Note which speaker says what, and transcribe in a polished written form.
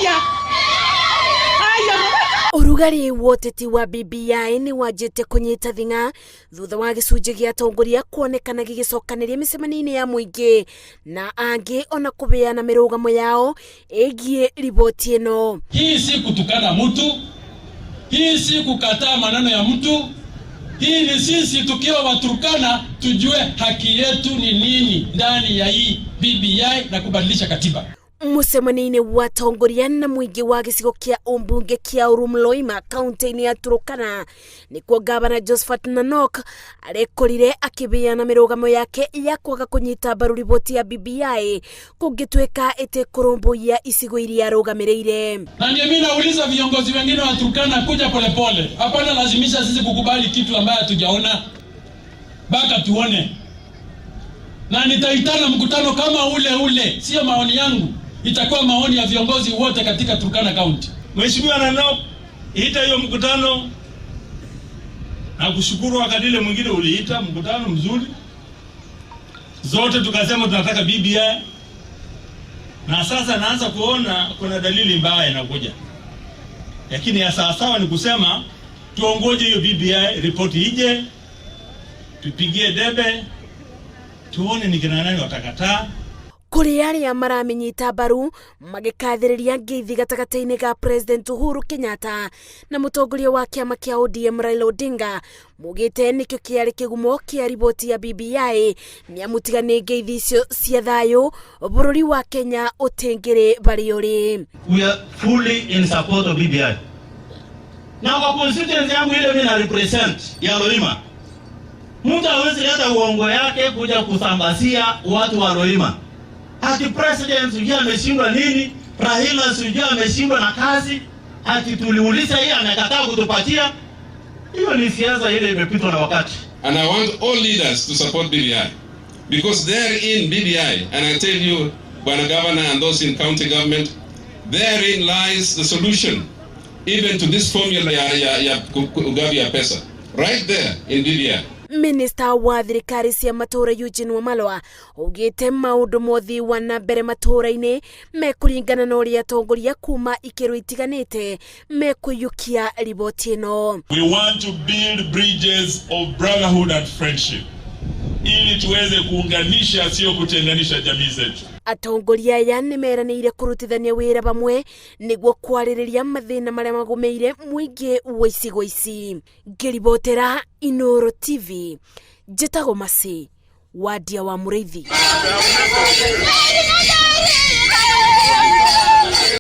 Speaker 1: Aya. Aya.
Speaker 2: Ũrugarĩ wa ũteti wa BBI nĩ wanjĩtie kũnyita thing'a thutha wa gĩcunjĩ gĩa atongoria kuonekana gĩgĩcokanĩria mĩcemanio-inĩ ya mũingĩ na angĩ ona kũbeana mĩrũgamo yao ĩgiĩ riboti ĩno.
Speaker 3: Hii si kutukana mtu, hii si kukataa maneno ya mtu. Hii ni sisi tukiwa Waturkana tujue haki yetu ni nini ndani ya hii BBI na kubadilisha katiba.
Speaker 2: Mũcemanio-inĩ wa atongoria na mũingĩ wa gĩcigo kĩa ũmbunge kĩa Orumloima kaunti-inĩ ya Turkana nĩkuo gavana Josephat Nanok arekorire akĩbeana mĩrũgamo yake ya kwaga kũnyita mbaru riboti ya BBI kũngĩtuĩka ĩtekũrũmbũiya icigo iria arũgamĩrĩire.
Speaker 3: Na ndio mimi nauliza viongozi wengine wa Turkana kuja polepole. Hapana lazimisha sisi kukubali kitu ambayo hatujaona. Mpaka tuone. Na nitaitana mkutano kama ule ule, sio maoni yangu, itakuwa maoni ya viongozi wote katika Turkana County.
Speaker 4: Mheshimiwa Nanok, ita hiyo mkutano na kushukuru. Wakati ile mwingine uliita mkutano mzuri, zote tukasema tunataka BBI, na sasa naanza kuona kuna dalili mbaya inakuja, lakini ya sawasawa ni kusema tuongoje hiyo BBI ripoti ije, tupigie debe, tuone ni kina nani watakataa.
Speaker 2: Kũrĩ arĩa maramĩnyita mbaru magĩkathĩrĩria ngeithi gatagatĩ-inĩ ga President Uhuru Kenyatta na mũtongoria wa kĩama kĩa ODM Raila Odinga mugĩte nĩkĩo kĩarĩ kĩgumo kĩa riboti ya BBI nĩamutiga nĩ ngeithi icio cia thayũ bũrũri wa Kenya ũtĩngĩrĩ barĩ ũrĩ.
Speaker 5: We are fully in support of BBI. Na kwa constituency yangu ile mimi na represent ya Loima, mtu hawezi leta uongo yake kuja kusambazia watu wa Loima. Ati president sijui ameshindwa nini, Raila sijui ameshindwa na kazi, ati tuliuliza hii amekataa kutupatia. Hiyo ni siasa ile imepitwa na wakati.
Speaker 6: And I want all leaders to support BBI because therein BBI, and I tell you, Bwana Governor and those in county government, therein lies the solution even to this formula ya ugavi ya pesa right there in BBI.
Speaker 2: Minista wa thirikari cia matũra Eugene Wamalwa augĩte maũndũ mothe wa na mbere matũra-inĩ mekũringana na ũrĩa atongoria kuma ikĩro itiganĩte mekũiyũkia riboti ĩno.
Speaker 7: We want to build bridges of brotherhood and friendship ili tuweze kuunganisha, sio kutenganisha jamii zetu.
Speaker 2: Atongoria aya nĩ meranĩire kũrutithania wĩra vamwe nĩguo kwarĩrĩria mathĩna marĩa magũmĩire mũingĩ wa icigo ici. Ngĩribotera Inooro TV, njĩtagwo Mercy Wandia wa Mũrĩithi.